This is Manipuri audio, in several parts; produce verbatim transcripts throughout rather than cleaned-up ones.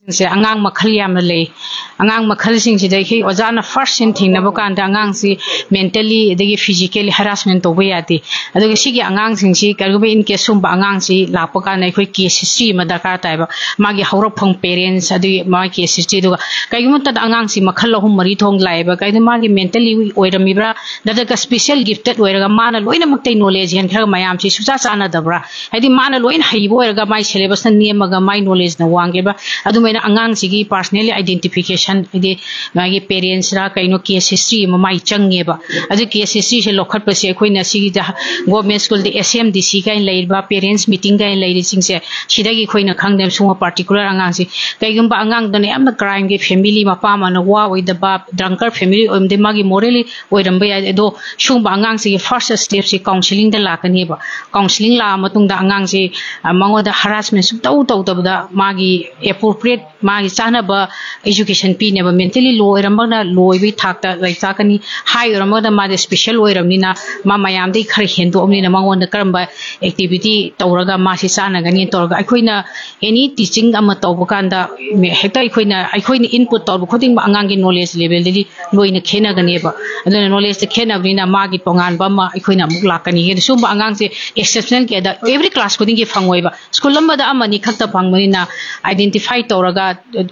ꯁꯦ ꯑꯉꯥꯡ ꯃꯈꯜ ꯌꯥꯝꯅ ꯂꯩ꯫ ꯑꯉꯥꯡ ꯃꯈꯜꯁꯤꯡꯁꯤꯗ ꯑꯩꯈꯣꯏ ꯑꯣꯖꯥꯅ first time ꯊꯦꯡꯅꯕ ꯀꯥꯟꯗ ꯑꯉꯥꯡꯁꯤ mentally ꯑꯗꯒꯤ physically harassment ꯇꯧꯕ ꯌꯥꯗꯦ꯫ ꯑꯗꯨꯒ ꯁꯤꯒꯤ ꯑꯉꯥꯡꯁꯤꯡꯁꯤ ꯀꯔꯤꯒꯨꯝꯕ in case ꯁꯨꯝꯕ ꯑꯉꯥꯡꯁꯤ ꯂꯥꯛꯄ ꯀꯥꯟꯗ ꯑꯩꯈꯣꯏ case history ꯑꯃ ꯗꯔꯀꯥꯔ ꯇꯥꯏꯕ꯫ ꯃꯥꯒꯤ ꯍꯧꯔꯛꯐꯝ, parents, ꯑꯗꯨꯒꯤ ꯃꯥꯒꯤ case history, ꯑꯗꯨꯒ ꯀꯩꯒꯨꯝꯕ ꯃꯇꯝꯗ ꯑꯉꯥꯡꯁꯤ ꯃꯈꯜ ꯑꯍꯨꯝ ꯃꯔꯤ ꯊꯣꯛꯅ ꯂꯥꯛꯑꯦꯕ꯫ ꯀꯩꯅꯣ, ꯃꯥꯒꯤ mentally weak ꯑꯣꯏꯔꯝꯃꯤꯕ꯭ꯔꯥ, ꯅꯠꯇ꯭ꯔꯒ special gifted ꯑꯣꯏꯔꯒ ꯃꯥꯅ ꯂꯣꯏꯅꯃꯛꯇꯩ knowledge ꯍꯦꯟꯈ꯭ꯔꯒ ꯃꯌꯥꯝꯁꯤ ꯁꯨꯡꯆꯥ ꯆꯥꯟꯅꯗꯕ꯭ꯔꯥ? ꯍꯥꯏꯗꯤ ꯃꯥꯅ ꯂꯣꯏꯅ ꯍꯩꯕ ꯑꯣꯏꯔꯒ ꯃꯥꯏ syllabus ꯅ ꯅꯦꯝꯃꯒ ꯃꯥꯏ knowledge ꯅ ꯋꯥꯡꯒꯦꯕ꯫ ꯑꯗꯨꯃꯥꯏꯅ ꯑꯉꯥꯡꯁꯤꯒꯤ personally identification, ꯍꯥꯏꯗꯤ ꯃꯥꯒꯤ parents ꯔꯥ ꯀꯩꯅꯣ case history ꯑꯃ ꯃꯥꯏ ꯆꯪꯉꯦꯕ꯫ ꯑꯗꯨ case history ꯁꯦ ꯂꯧꯈꯠꯄꯁꯦ ꯑꯩꯈꯣꯏꯅ ꯁꯤꯒꯤꯗ government school ꯗ S M D C ꯀꯥꯏꯅ ꯂꯩꯔꯤꯕ, parents meeting ꯀꯥꯏꯅ ꯂꯩꯔꯤꯁꯤꯡꯁꯦ, ꯁꯤꯗꯒꯤ ꯑꯩꯈꯣꯏꯅ ꯈꯪꯗꯦ ꯁꯨꯝꯕ particular ꯑꯉꯥꯡꯁꯤ ꯀꯩꯒꯨꯝꯕ ꯑꯉꯥꯡꯗꯨꯅ ꯌꯥꯝꯅ crime ꯒꯤ family, ꯃꯄꯥ ꯃꯃꯥꯅ ꯋꯥ ꯑꯣꯏꯗꯕ, drunkard family ꯑꯣꯏꯔꯝꯗꯦ, ꯃꯥꯒꯤ morally ꯑꯣꯏꯔꯝꯕ ꯌꯥꯏ꯫ ꯑꯗꯣ ꯁꯤꯒꯨꯝꯕ ꯑꯉꯥꯡꯁꯤꯒꯤ first step ꯁꯤ counselling ꯗ ꯂꯥꯛꯀꯅꯦꯕ꯫ Counselling ꯂꯥꯛꯑ ꯃꯇꯨꯡꯗ ꯑꯉꯥꯡꯁꯤ, ꯑ, ꯃꯉꯣꯟꯗ harassment ꯁꯨꯡꯇꯧ ꯇꯧꯗꯕꯗ ꯃꯥꯒꯤ appropriate, ꯃꯥꯒꯤ ꯆꯥꯅꯕ education ꯄꯤꯅꯦꯕ꯫ Mentally low ꯑꯣꯏꯔꯝꯕꯅ low ꯑꯣꯏꯕꯒꯤ ꯊꯥꯛꯇ ꯂꯥꯏꯔꯤꯛ ꯇꯥꯛꯀꯅꯤ, high ꯑꯣꯏꯔꯝꯕꯅ ꯃꯥꯗꯤ special ꯑꯣꯏꯔꯕꯅꯤꯅ ꯃꯥ ꯃꯌꯥꯝꯗꯒꯤ ꯈꯔ ꯍꯦꯟꯗꯣꯛꯑꯕꯅꯤꯅ ꯃꯉꯣꯟꯗ ꯀꯔꯝꯕ activity ꯇꯧꯔꯒ ꯃꯥꯁꯤ ꯆꯥꯟꯅꯒꯅꯤ ꯇꯧꯔꯒ ꯑꯩꯈꯣꯏꯅ any teaching ꯑꯃ ꯇꯧꯕ ꯀꯥꯟꯗ ꯍꯦꯛꯇ ꯑꯩꯈꯣꯏꯅ, ꯑꯩꯈꯣꯏꯅ input ꯇꯧꯕ ꯈꯨꯗꯤꯡꯃꯛ ꯑꯉꯥꯡꯒꯤ knowledge level ꯗꯗꯤ ꯂꯣꯏꯅ ꯈꯦꯠꯅꯒꯅꯦꯕ꯫ ꯑꯗꯨꯅ knowledge ꯇ ꯈꯦꯠꯅꯕꯅꯤꯅ ꯃꯥꯒꯤ ꯇꯣꯉꯥꯟꯕ ꯑꯃ ꯑꯩꯈꯣꯏꯅ ꯑꯃꯨꯛ ꯂꯥꯛꯀꯅꯤ꯫ ꯑꯗꯨ ꯁꯨꯝꯕ ꯑꯉꯥꯡꯁꯦ exceptional ꯀꯌꯥꯗ every class ꯈꯨꯗꯤꯡꯒꯤ ꯐꯪꯉꯣꯏꯕ꯫ School ꯑꯃꯗ ꯑꯃꯅꯤ ꯈꯛꯇ ꯐꯪꯕꯅꯤꯅ identify ꯇꯧꯔꯒ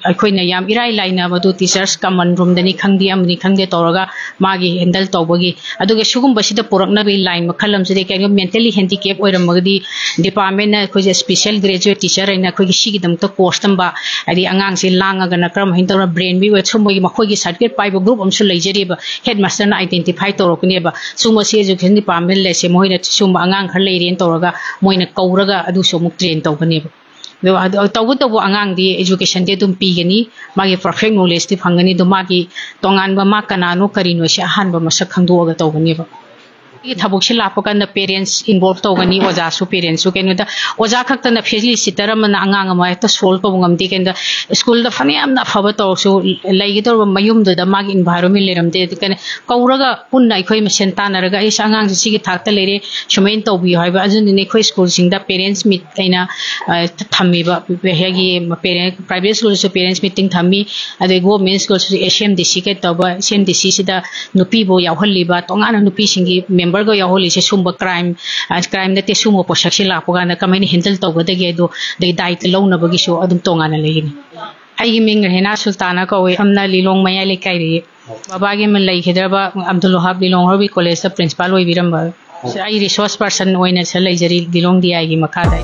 ꯑꯩꯈꯣꯏꯅ ꯌꯥꯝ ꯏꯔꯥꯏ ꯂꯥꯏꯅ ꯃꯗꯨ teachers common room ꯗꯅꯤ ꯈꯪꯗꯦ, ꯑꯃꯅꯤ ꯈꯪꯗꯦ ꯇꯧꯔꯒ ꯃꯥꯒꯤ handle ꯇꯧꯕꯒꯤ, ꯑꯗꯨꯒ ꯁꯤꯒꯨꯝꯕꯁꯤꯗ ꯄꯨꯔꯛꯅꯕꯒꯤ line ꯃꯈꯜ ꯑꯃꯁꯤꯗꯤ ꯀꯩꯒꯨꯝꯕ mentally handicap ꯑꯣꯏꯔꯝꯃꯒꯗꯤ department ꯅ ꯑꯩꯈꯣꯏꯁꯦ special graduate teacher ꯍꯥꯏꯅ ꯑꯩꯈꯣꯏꯒꯤ ꯁꯤꯒꯤꯗꯃꯛꯇ course ꯇꯝꯕ, ꯍꯥꯏꯗꯤ ꯑꯉꯥꯡꯁꯤ ꯂꯥꯡꯉꯒꯅ ꯀꯔꯝ ꯍꯥꯏꯅ ꯇꯧꯔꯒ brain weak ꯑꯣꯏ, ꯁꯨꯝꯕꯒꯤ ꯃꯈꯣꯏꯒꯤ certificate ꯄꯥꯏꯕ group ꯑꯃꯁꯨ ꯂꯩꯖꯔꯤꯕ꯫ Headmaster ꯅ identify ꯇꯧꯔꯛꯀꯅꯦꯕ꯫ ꯁꯨꯝꯕꯁꯤ education department ꯂꯩꯁꯦ, ꯃꯈꯣꯏꯅ ꯁꯨꯝꯕ ꯑꯉꯥꯡ ꯈꯔ ꯂꯩꯔꯦꯅ ꯇꯧꯔꯒ ꯃꯣꯏꯅ ꯀꯧꯔꯒ ꯑꯗꯨꯁꯨ ꯑꯃꯨꯛ train ꯇꯧꯒꯅꯦꯕ꯫ ꯑꯗꯣ, ꯑꯗꯣ ꯇꯧꯕꯇꯕꯨ ꯑꯉꯥꯡꯗꯤ education ꯗꯤ ꯑꯗꯨꯝ ꯄꯤꯒꯅꯤ, ꯃꯥꯒꯤ perfect knowledge ꯇꯤ ꯐꯪꯒꯅꯤ, ꯑꯗꯣ ꯃꯥꯒꯤ ꯇꯣꯉꯥꯟꯕ ꯃꯥ ꯀꯅꯥꯅꯣ ꯀꯔꯤꯅꯣ ꯁꯤ ꯑꯍꯥꯟꯕ ꯃꯁꯛ ꯈꯪꯗꯣꯛꯑꯒ ꯇꯧꯒꯅꯦꯕ꯫ ꯑꯩꯒꯤ ꯊꯕꯛꯁꯤ ꯂꯥꯛꯄ ꯀꯥꯟꯗ parents involve ꯇꯧꯒꯅꯤ, ꯑꯣꯖꯥꯁꯨ parents ꯁꯨ꯫ ꯀꯩꯅꯣꯗ ꯑꯣꯖꯥ ꯈꯛꯇꯅ facilitator ꯑꯃꯅ ꯑꯉꯥꯡ ꯑꯃ ꯍꯦꯛꯇ solve ꯇꯧꯕ ꯉꯝꯗꯦ꯫ ꯀꯩꯅꯣꯗ school ꯗ ꯐꯅꯌꯥꯝꯅ ꯑꯐꯕ ꯇꯧꯔꯁꯨ, ꯂꯩꯒꯗꯧꯔꯤꯕ ꯃꯌꯨꯝꯗꯨꯗ ꯃꯥꯒꯤ environment ꯂꯩꯔꯝꯗꯦ꯫ ꯑꯗꯨ ꯀꯩꯅꯣ ꯀꯧꯔꯒ ꯄꯨꯟꯅ ꯑꯩꯈꯣꯏ ꯃꯁꯦꯟ ꯇꯥꯟꯅꯔꯒ, "ꯑꯩꯁ, ꯑꯉꯥꯡꯁꯦ ꯁꯤꯒꯤ ꯊꯥꯛꯇ ꯂꯩꯔꯦ, ꯁꯨꯃꯥꯏꯅ ꯇꯧꯕꯤꯌꯨ" ꯍꯥꯏꯕ꯫ ꯑꯗꯨꯅꯅꯦ ꯑꯩꯈꯣꯏ school ꯁꯤꯡꯗ parents meet ꯑꯩꯅ, ꯑ, ꯊꯝꯃꯤꯕ꯫ ꯑꯩꯈꯣꯏꯒꯤ parent, private school ꯁꯨ parents meeting ꯊꯝꯃꯤ, ꯑꯗꯩ government school ꯁꯨ S M D C ꯀꯩ ꯇꯧꯕ, S M D C ꯁꯤꯗ ꯅꯨꯄꯤꯕꯨ ꯌꯥꯎꯍꯜꯂꯤꯕ, ꯇꯣꯉꯥꯟꯅ ꯅꯨꯄꯤꯁꯤꯡꯒꯤ member ꯒ ꯌꯥꯎꯍꯜꯂꯤꯁꯦ꯫ ꯁꯨꯝꯕ crime, ꯑ, crime ꯅꯠꯇꯦ, ꯁꯨꯝꯕ ꯄꯣꯠꯁꯛꯁꯤ ꯂꯥꯛꯄ ꯀꯥꯟꯗ ꯀꯃꯥꯏꯅ handle ꯇꯧꯒꯗꯒꯦ, ꯑꯗꯣ ꯑꯗꯩ ꯗꯥꯏꯇ ꯂꯧꯅꯕꯒꯤꯁꯨ ꯑꯗꯨꯝ ꯇꯣꯉꯥꯟꯅ ꯂꯩꯒꯅꯤ꯫ ꯑꯩꯒꯤ ꯃꯤꯡ ꯔꯦꯍꯅꯥ ꯁꯨꯜꯇꯥꯅꯥ ꯀꯧꯏ꯫ ꯁꯝꯅ ꯂꯤꯂꯣꯡ ꯃꯌꯥꯏ ꯂꯩꯀꯥꯏꯗꯒꯤ꯫ ꯕꯕꯥꯒꯤ ꯑꯃ ꯂꯩꯈꯤꯗ꯭ꯔꯕ ꯑꯕꯗꯨꯜ ꯋꯍꯥꯕ ꯂꯤꯂꯣꯡ ꯍꯔꯕꯤ ꯀꯣꯂꯦꯖꯇ principal ꯑꯣꯏꯕꯤꯔꯝꯕ꯫ ꯑꯩ resource person ꯑꯣꯏꯅ ꯁꯤꯗ ꯂꯩꯖꯔꯤ, ꯂꯤꯂꯣꯡ D I ꯒꯤ ꯃꯈꯥꯗ꯫